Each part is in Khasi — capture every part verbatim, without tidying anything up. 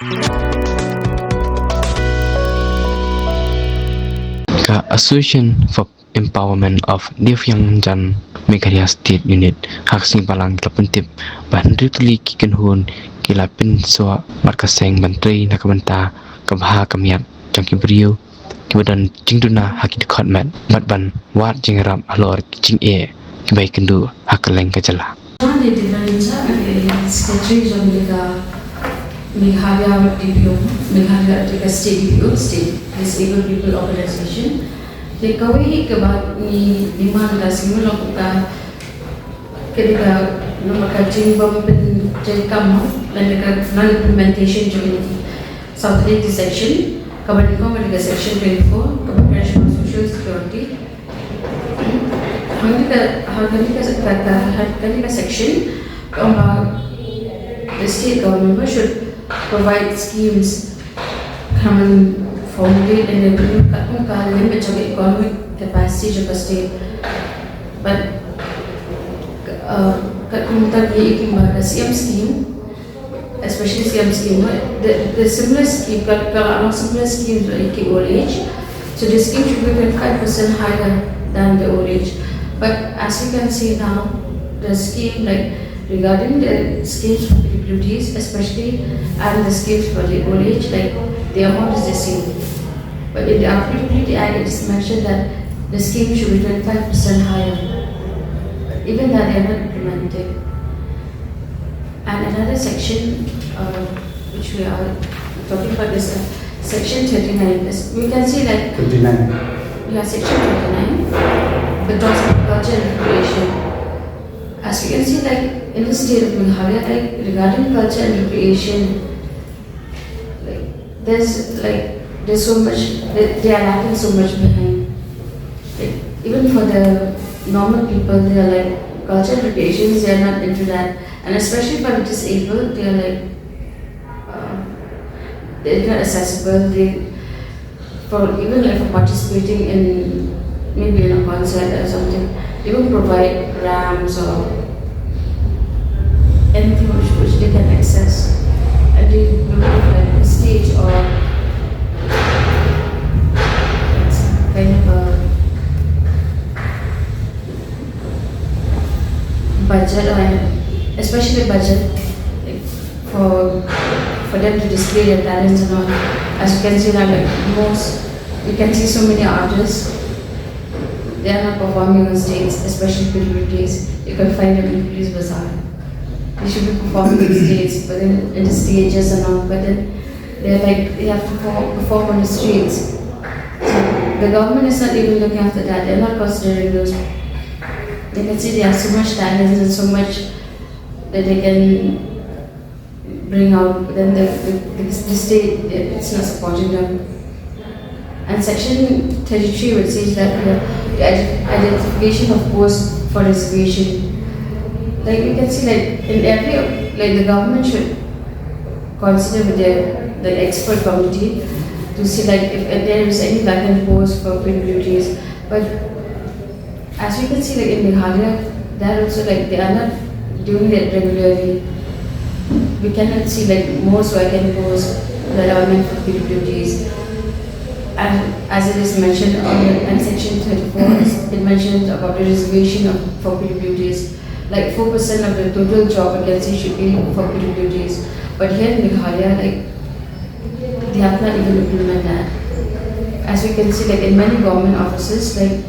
Ka Association for Empowerment of Deaf Young Jan Meghalaya State Unit ha ka sngi Balang ki la pyntip ba hynriew tylli ki kynhun ki la pynsuh bad ka seng ban trei na ka bynta ka bha ka miat jong ki briew kiba don jingduna ha ki dkhot met bad ban wad jingïarap halor ki jingeh kiba ïakynduh ha kylleng ka jylla. John David Valenza, eh, Secretary jong ka Meghalaya D P O, Meghalaya ka State D P O, State Disabled People Organization. Te kawei kaba ngi, ngi man ka sngewlong ka, ka dei ka, namar ka jingbym pyntreikam lane ka non-implementation jong ka South Eighty Section, kaba nyngkong ka dei ka Section twenty-four, kaba pynshai Social Security. Hangne ka, hangne ka, ka, ka, hangne ka section ka ong ba the state government should provide schemes, kan formulate and revenue ka, ka limit jong economic capacity jong ka state. But, uh, ka kumta ki ikim ba ka C M scheme, especially C M scheme, no? The, the similar scheme, ka, ka, ka similar scheme, like, ki old age. So the scheme should be twenty-five percent higher than the old age. But as you can see now, the scheme, like, regarding the schemes for P W Ds, especially, and the schemes for the old age, like, the amount is the same. But in the P W D Act, it is mentioned that the scheme should be twenty-five percent higher. Even that, they are not implementing. And another section, uh, which we are talking about is, uh, section thirty-nine. As we can see, like, thirty-nine. Yeah, section thirty-nine, the talks about culture and recreation. As we can see, like, in the state of Meghalaya, like, regarding culture and recreation, like, there's, like, there's so much, they, they are lacking so much behind. Like, even for the normal people, they are like, culture and recreations, they are not into that. And especially for the disabled, they are like, uh, they're not accessible. They, for even, like, for participating in maybe in a concert or something, they won't provide ramps or anything which, which they can access. And they will provide a stage or it's kind of a budget, or especially budget, like, for, for them to display their talents and all. As you can see now, like, most, you can see so many artists, they are not performing on stage, especially P W Ds. You can find them in Police Bazaar. They should be performing on stage, but then in the stages and all, but then they're like, they have to perform, perform on the streets. So the government is not even looking after that. They're not considering those. They can see they have so much talents and so much that they can bring out, but then the, the, the, the state, it's not supporting them. And section thirty-three, which says that the, the ident-, identification of posts for reservation. Like, you can see, like, in every, like, the government should consider with the, the expert committee to see, like, if, if there is any vacant post for P W Ds. But as you can see, like, in Meghalaya, that also, like, they are not doing that regularly. We cannot see, like, most vacant posts that are meant for P W Ds. And as it is mentioned on the, in section thirty-four, it mentions about the reservation of, for P W Ds. Like, four percent of the total job vacancy should be for P W Ds. But here in Meghalaya, like, they have not even implemented that. As we can see, like, in many government offices, like,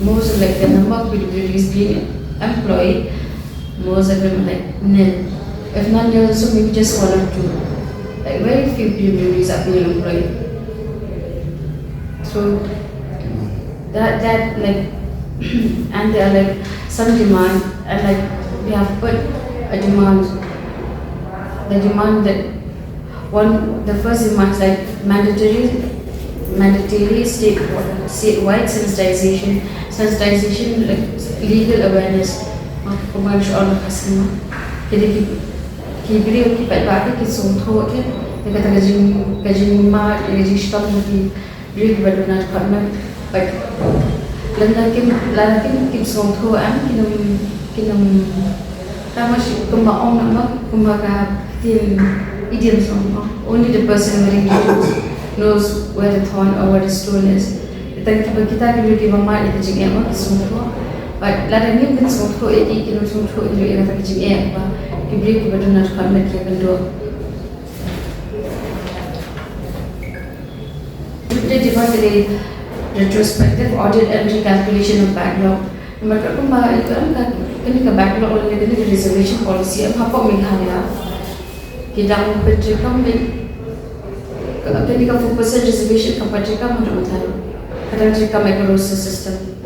most of, like, the number of P W Ds being employed, most of them are, like, nil. If not nil, also maybe just one or two. Like, very few P W Ds are being employed. So that, that, like, and there are, like, some demand, and, like, we have put a demand, the demand that one, the first demand is, like, mandatory, mandatory state, statewide sensitization, sensitization, like, legal awareness. Kumba shu ong ka sngewma, ki dei ki, ki briew ki paidbah ki sngewthuh ki, ïa kata ka jing, ka jingma, ka jingshitom ki briew kiba duna department. But lada kim, lada kim, kim sngewthuh em, kin ym, kin ym, tang ma shi kumba ong, kumba ka ktien Idiom song, only the person wearing idiom knows where the thorn or where the stone is. Tang kiba kita ki briew kiba mad ïa ka jingeh ma ki sngewthuh. But lada ngim pyn sngewthuh ïa ki, ki nym sngewthuh ïa ka jingeh ba ki briew kiba don na dkhot met ki ïakynduh. Te dei ba ka dei retrospective audit and recalculation of backlog. Namar ka kumba ïa ka, ka, kane ka backlog lane kane ka reservation policy em hapoh Meghalaya ki dang pyntreikam, ka, kane ka four percent reservation kam pat treikam haduh mynta ruh. Ka dang treikam ïa ka roster system.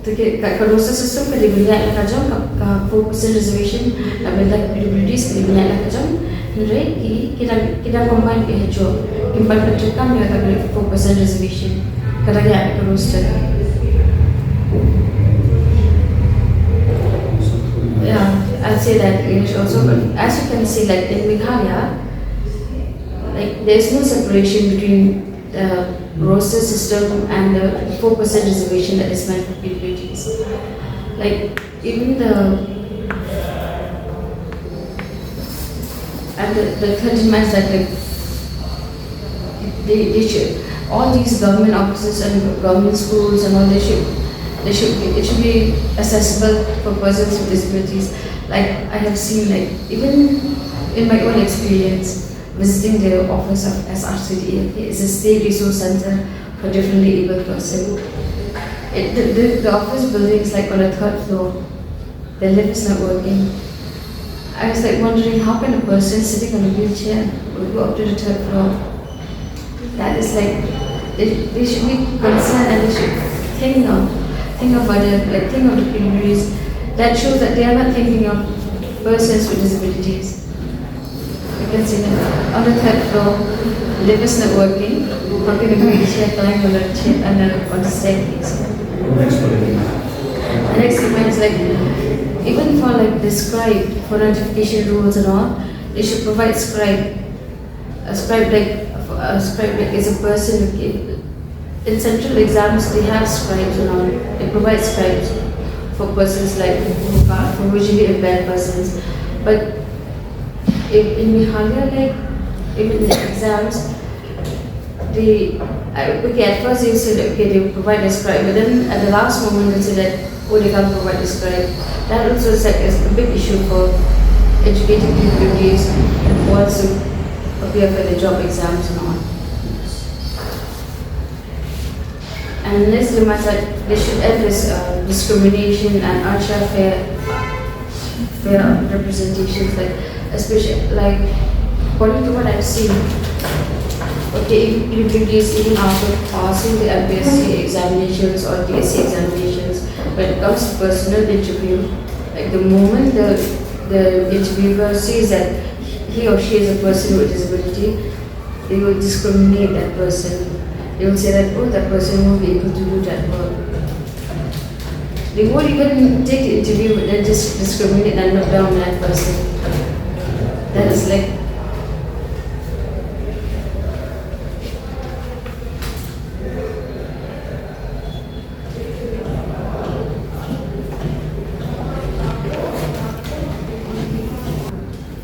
Te ka, ka, ka roster system ka dei bniah la ka jong ka, ka four percent reservation, la bynta ka P W Ds ka dei bniah la ka jong. Hynrei ki, ki dang, ki dang combine ki ha juh. Kim pat pyntreikam ïa ka four percent reservation. Ka dang ïa ka roster. Yeah, I'll say that in English also, but as you can see, like, in Meghalaya, like, there's no separation between the roster system and the four percent reservation that is meant for P W Ds. Like, even the, and the, the third demands that, like, they, they should, all these government offices and government schools and all, they should, they should be, it should be accessible for persons with disabilities. Like, I have seen, like, even in my own experience, visiting the office of S R C D A, okay, it's a state resource center for differently abled person. It, the, the, the office building is, like, on the third floor. The lift is not working. I was, like, wondering how can a person sitting on a wheelchair will go up to the third floor. That is, like, they, they should be concerned and they should think of, think about it, like, think of the P W Ds. That shows that they are not thinking of persons with disabilities. You can see that on the third floor, lift is not working. How can a wheelchair climb on a chair, on a, on the staircase? Next point is, like, even for, like, the scribe, for notification rules and all, they should provide scribe. A scribe, like, a scribe, like, is a person who can, in central exams, they have scribes and all. They provide scribes for persons, like, who can't, for visually impaired persons. But in, in Meghalaya, like, even in the exams, they, I, okay, at first they said, okay, they will provide a scribe, but then at the last moment they said that, oh, they can't provide a scribe. That also is, like, is a big issue for educating P W Ds who wants to appear for the job exams and all. And next, they must, like, they should end this, uh, discrimination and unsure fair, fair representations. Like, especially, like, according to what I've seen, okay, P W Ds, even after passing the M P S C examinations or D S C examinations, when it comes to personal interview, like, the moment the, the interviewer sees that he or she is a person with disability, they will discriminate that person. They will say that, oh, that person won't be able to do that work. They won't even take the interview, but they'll just discriminate and look down on that person. That is, like,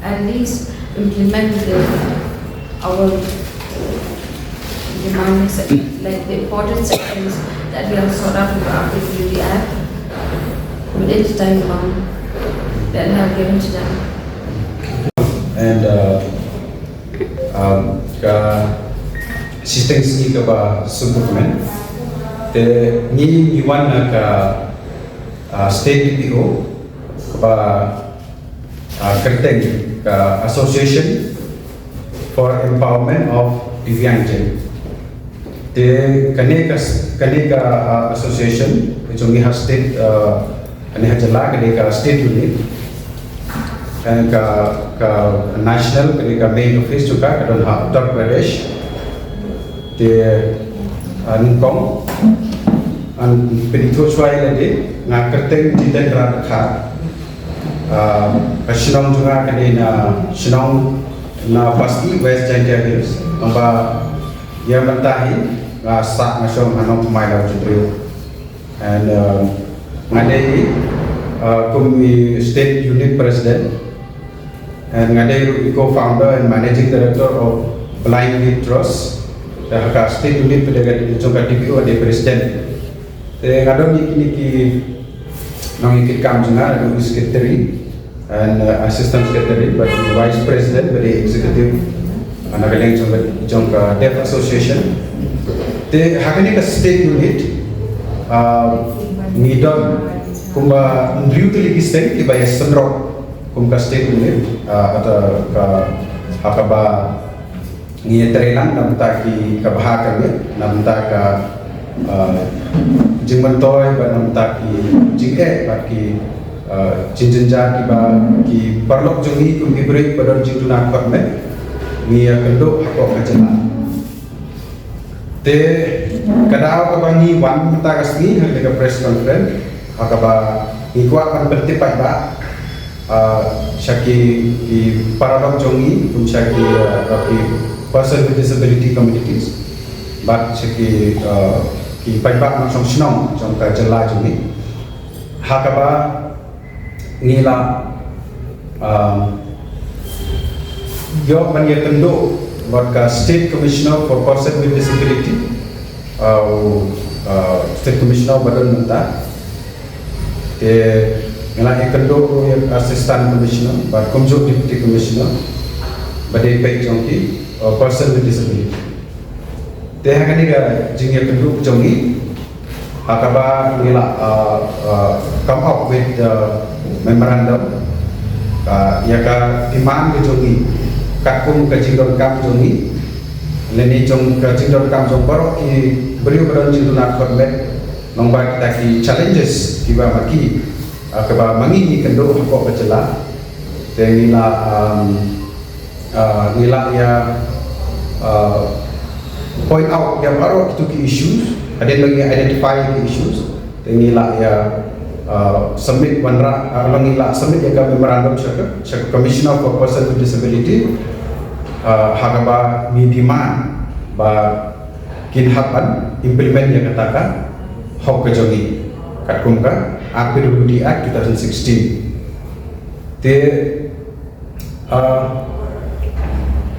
at least implement the, our demands, like, the important sections that we have sought out in the P W D Act within the time bound that we have given to them. And, uh, um, ka shiteng sngi kaba suk kumne, te ngi, ngi wan na ka, uh, state D P O kaba, ah, kyrteng ka Association for Empowerment of Divyangjan. Te kane ka, kane ka, ah, association ka jong ngi ha state, ah, kane ha jylla ka dei ka state unit. Ka, ka national ka dei ka main office jong ka ka don ha Uttar Pradesh. Te, ah, nyngkong, ah, pynithuh shuwa ïa lade, nga kyrteng Jitendra Dkhar. Ah, ka shnong jong nga ka dei na shnong na Basti, West Jaintia Hills. Naba ïa mynta hi nga sah nga shong ha Nongthymmai Lawjynbriew. And, ah, nga dei, ah, kum i State Unit President. And nga dei ruh i co-founder and managing director of Blind Lead Trust. Te ha ka state unit pat ka dei jong ka D P O, dei president. Te nga don ïa kine ki nongïakitkam jong nga, ruh i secretary and uh, assistant secretary, bad i vice president, bad i executive, uh, na ka liang jong ka, jong ka Deaf Association. Te ha kane ka state unit, uh, ngi don kumba hynriew tylli ki seng kiba ïasynrop kum ka state unit, uh, kata ka, ha kaba ngi ïatrei lang na bynta ki, ka bha ka miat, na bynta ka, uh, jingmyntoi, bad na bynta ki jingeh, bad ki, uh, jingjynjar kiba ki paralok jong ngi kum ki briew ba don jingduna khot met, ngi ïakynduh hapoh ka jylla. Te ka daw kaba ngi wan mynta ka sngi ha kane ka press conference, ha kaba ngi kwah ban pyntip paidbah, uh, sha ki, ki paralok jong ngi, kum sha ki, uh, ki person with disability communities, bad sha ki, uh, ki paidbah nongshong shnong jong ka jylla jong ngi. Ha kaba ngi la, um, ïoh ban ïakynduh bad ka State Commissioner for Person with Disability, uh, uh, State Commissioner ba don mynta. Te ngi la ïakynduh ruh ïa Assistant Commissioner bad kumjuh Deputy Commissioner ba dei peit jong ki, uh, person with disability. Te ha kane ka jingïakynduh jong ngi, ha kaba ngi la, uh, uh, come up with the memorandum, uh, ïa ka demand ka jong ngi, katkum ka jingdonkam jong ngi, lane jong ka jingdonkam jong baroh ki briew ba don jingduna khot met, lyngba kita ki challenges kiba ma ki, uh, kaba ma ngi ngi kynduh hapoh ka jylla. Te ngi la, um, uh, ngi la ïa, uh, point out ïa baroh kitu ki issues, hadien ba ngi identify ki issues, te ngi la ïa, uh, submit wanrah, uh, ngi la submit ïa ka memorandum sha ka, sha ka Commissioner for Person with Disability, uh, ha kaba ngi demand ba kin hap ban implement ïa kata ka hok ka jong ngi katkum ka R P W D Act two thousand sixteen. Te, ah,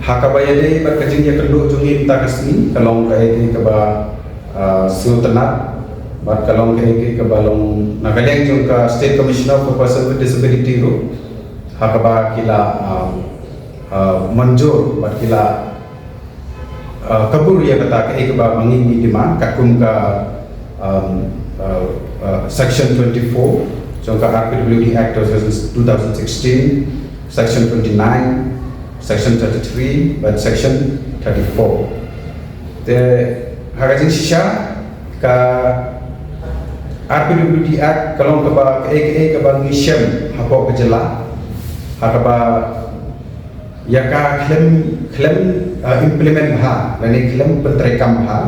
ha kaba ïadei bad ka jingïakynduh jong ngi mynta ka sngi, ka long kaei kaei kaba, ah, sngewtynnat, bad ka long kaei kaei kaba long na ka liang jong ka State Commissioner for Person with Disability ruh, ha kaba ki la, ah, ah, mynjur bad ki la uh, kabur ïa kata kaei kaba ma ngi ngi demand katkum ka, um, uh, uh, section twenty-four jong ka R P W D Act two thousand sixteen, section twenty-nine, section thirty-three bad section thirty-four. Te ha ka jingshisha ka R P W D Act ka long kaba kaei kaei kaba ngi shem hapoh ka jylla, ha kaba ïa ka khlem, khlem, uh, implement bha lane khlem pyntreikam bha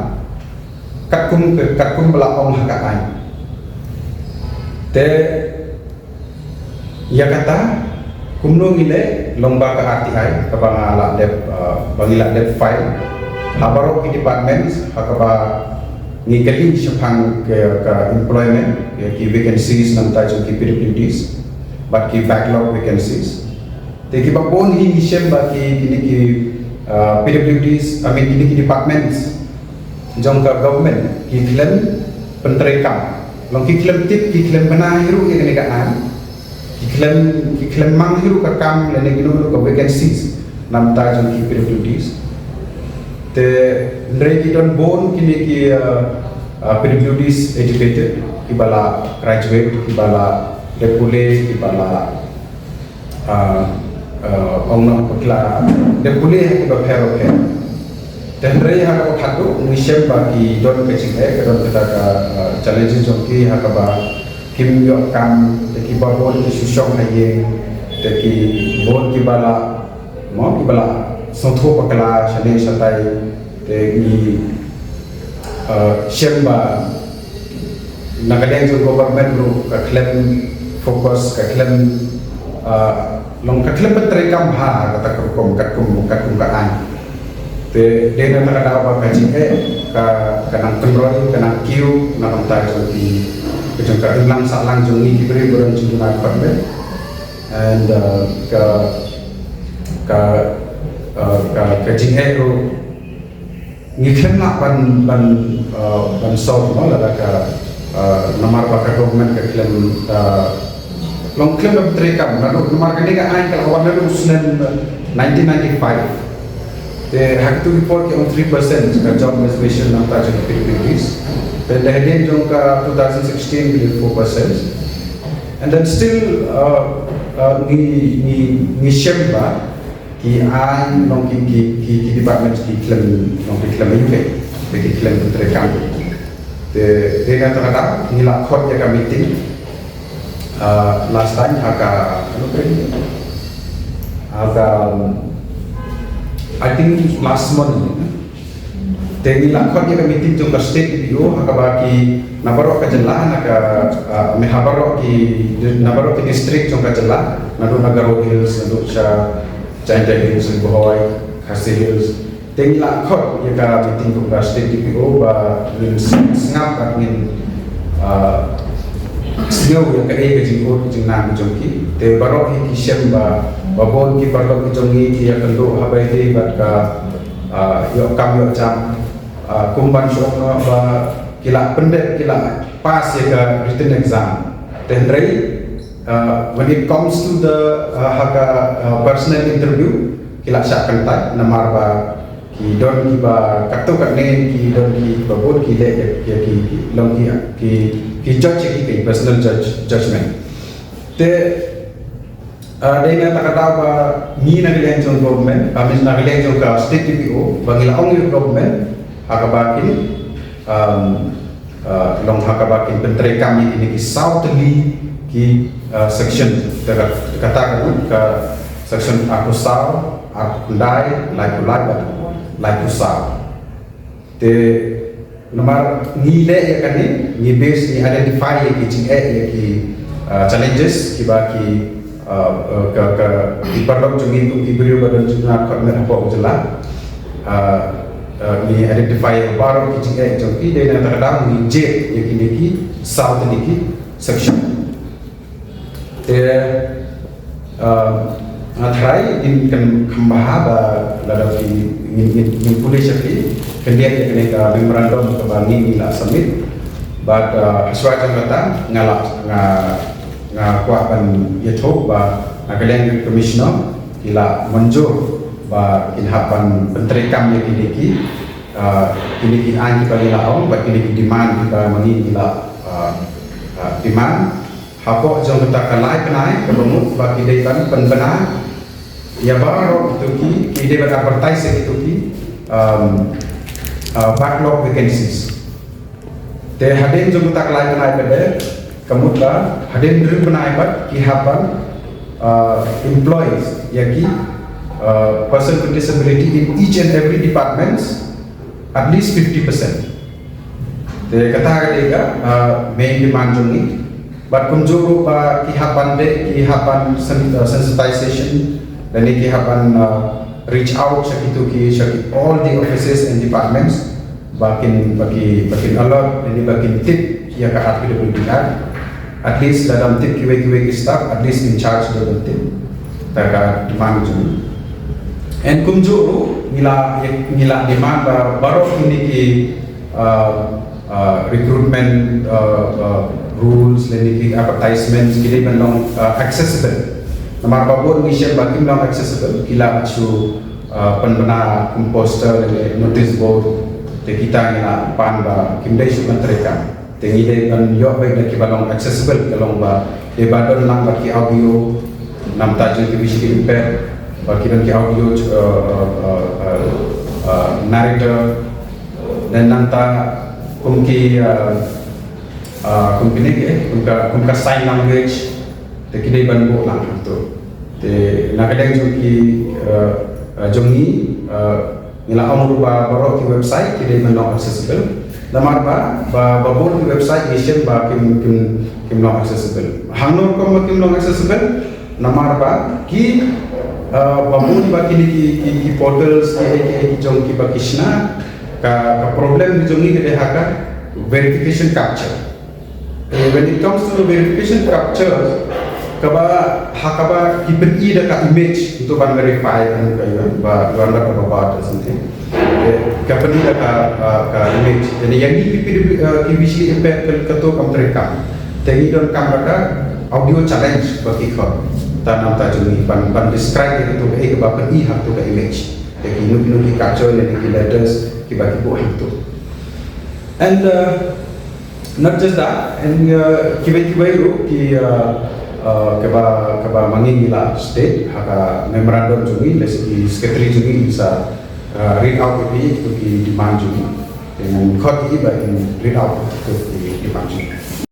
katkum, katkum ba la ong ha ka aiñ. Te ïa kata kumno ngi leh, lyngba ka R T I kaba nga la dep, uh, ba ngi la dep file ha baroh ki departments, ha kaba ngi kylli shaphang ka, ka employment, ïa ki vacancies na bynta jong ki P W Ds bad ki backlog vacancies. Te kiba bun hi ngi shem ba ki, kine ki, uh, P W Ds, I mean, kine ki departments jong ka government ki khlem pyntreikam. Long ki khlem tip, ki khlem bna hi ruh ïa kane ka aiñ. Ki khlem, ki khlem mang hi ruh ka kam lane kino kino ka vacancies na bynta jong ki P W Ds. Te hynrei ki don bun kine ki, uh, uh, P W Ds educated, kiba la graduate, kiba la dep pule, kiba la, ah, ah, ong noh ba ki la dep pule ha kiba pher bapher. Te hynrei ha kaba khatduh ngi shem ba ki don ka jingeh, ka don kata ka, ah, challenges jong ki ha kaba kim ïoh kam, te kiba bun ki shu shong ha ïing, te ki bun kiba la, mo, kiba la sngewthuh bakla shane shatai, te ngi, ah, shem ba na ka liang jong government ruh ka khlem focus, ka khlem, ah, long ka khlem pyntreikam bha kata ka rukom katkum, katkum ka aiñ. Te dei na kata ka daw ba ka jingeh ka, ka nang kynroi, ka nang kiew na ka bynta jong ki, ka jong ka imlang sahlang jong ngi ki briew ba don jingduna khot met. And, uh, ka, ka, uh, ka, ka jingeh ruh ngi khlem lah ban, ban, uh, ban solve mo, lada ka, uh, namar ba ka government ka khlem, uh, long khlem ban treikam. Naduh namar kane ka aiñ ka la wan naduh u snem nineteen ninety-five. Te ha katu report ki ong three percent ka job reservation na ka jong ka P W Ds. Te da hadien jong ka two thousand sixteen ki four percent. And then still, uh, uh, ngi, ngi, ngi shem ba ki aiñ long ki, ki, ki, ki department ki khlem, long ki khlem ïuh, te ki khlem treikam. Te, te na kata ka daw ngi la khot ïa ka meeting, uh, last time ha ka, ha ka, um, I think last month. Te ngi la khot ïa ka meeting jong ka state D P O ha kaba ki na baroh ka jylla, na ka, ah, me ha baroh ki, na baroh ki district jong ka jylla, naduh na Garo Hills, naduh sha Jaintia Hills, Ri Bhoi, Khasi Hills. Te ngi la khot ïa ka meeting jong ka state D P O ba ngin sngap bad ngin, ah, sngew ïa kaei ka jingud jingnang jong ki. Te baroh hi ki shem ba, ba bun ki paralok ki jong ngi ki ïakynduh ha ba ïadei bad ka, ah, ïoh kam ïoh jam, ah, kum ban shu ong ba ki la pyndep, ki la pass ïa ka written exam. Te hynrei, ah, when it comes to the, ah, ha ka, ah, personal interview, ki la shah kyntait namar ba ki don kiba katto katne, ki don kiba bun ki leh ïa, ïa ki, ki long ki, ki, ki judge ïa ki, ki personal judge, judgment. Te, ah, dei na kata ka daw ba ngi na ka liang jong government, I mean na ka liang jong ka state D P O, ba ngi la ong ïa government ha kaba kin, um, ah, long ha kaba kin pyntreikam ïa kine ki saw tylli ki, ah, section. Te ka, kata ka, ka section arphew saw, arphew khyndai, laiphew lai bad laiphew saw. Te namar ngi leh ïa kane, ngi base, ngi identify ïa ki jingeh ïa ki, ah, challenges kiba ki, ah, ah, ka, ka, ki paralok jong ngi kum ki briew ba don jingmut khot met hapoh jylla. Ah, ah, ngi identify ïa baroh ki jingeh jong ki, dei na kata ka daw ngi jied ïa kine ki saw tylli ki section. Te, ah, nga tharai ngin kynmaw ba lada phi ngin, ngin, ngin pule sha phi khyndiat ïa kane ka memorandum kaba ngi, ngi la submit. Bad, ah, hashwa jong kata nga la, nga, nga kwah ban ïathuh ba na ka liang ka commissioner ki la mynjur ba kin hap ban pyntreikam ïa kine ki, ah, kine ki aiñ kiba ngi la ong bad kine ki demand kiba ma ngi, ngi la, ah, ah, demand. Hapoh jong kata ka lai bnai kaba mut ba ki dei ban pynbna ïa baroh kito ki, ki dei ban advertise ïa kito ki, um, uh, backlog vacancies. Te hadien jong kata ka lai bnai ba dei, ka mut ba hadien hynriew bnai pat ki hap ban, uh, employ ïa ki, uh, person with disability in each and every departments at least fifty percent. Te kata ka dei ka, uh, main demand jong ngi. Bad kumjuh ruh ba ki hap ban dei, ki hap ban sen-, uh, sensitization, lane ki hap ban, uh, reach out sha kito ki, sha ki all the offices and departments ba kin, ba ki, ba kin alert lane ba kin tip ïa ka R P W D Act. At least lada ym tip kiwei kiwei ki staff, at least in charge da ban tip. Kata ka demand jong ngi. And kumjuh ruh ngi la, ngi la demand ba baroh kine ki, uh, uh, recruitment, uh, uh, rules lane ki advertisements ki dei ban long, uh, accessible. Namar ba bun ngi shem ba kim long accessible, ki la shu, uh, pynbna kum poster lane notice board, te kita ngi la pan ba kim dei shuh ban treikam. Te ngi dei ban ïoh beit da kiba long accessible, ka long ba dei ba don lang bad ki audio, namar ta jong ki visually impaired, ba ki don ki audio, uh, uh, uh, uh, uh, narrator, dan nangta kum ki, uh, uh, kum kine ki, eh, kum ka, kum ka sign language, te ki dei ban buh lang hangto. Te na ka liang jong ki, uh, uh, jong ngi, uh, ngi la ong ruh ba baroh ki website ki dei ban long accessible. Namar ba, ba, ba bun ki website ngi shem ba kim, kim, kim long accessible. Hangno rukom ba kim long accessible? Namar ba ki, uh, ba bun ba kine ki, ki, ki portals ki, ki, ki jong kiba ki shna, ka, ka problem ki jong ngi ka dei ha ka verification captcha. Eh, when it comes to verification captcha, Kaba, ha kaba ki pyni da ka image, to ban verify kan ka ïa ba wan da kaba ba da something. Ka pyni da ka, ka image. Te ïa ngi ki pyni ki visually impaired ka to kam trei kam. Te ngi don kam da ka audio challenge ba ki khot. Ta nam ta jong ngi ban, ban describe ïa to ka, eh, kaba pyni ha to ka image. Ïa ki nuk nuk ki kachoi, ïa ki letters, kiba ki buh ha to. And, uh, not just that, and, uh, kiwei kiwei ruh ki, uh, uh, kaba, kaba ma ngi ngi la state ha ka memorandum jong ngi, lehse ki secretary jong ngi sa, uh, read out ïa ki, ïa ki demand jong ngi. Te ngan khot ïa ki ba kin read out ïa ki demand jong ngi.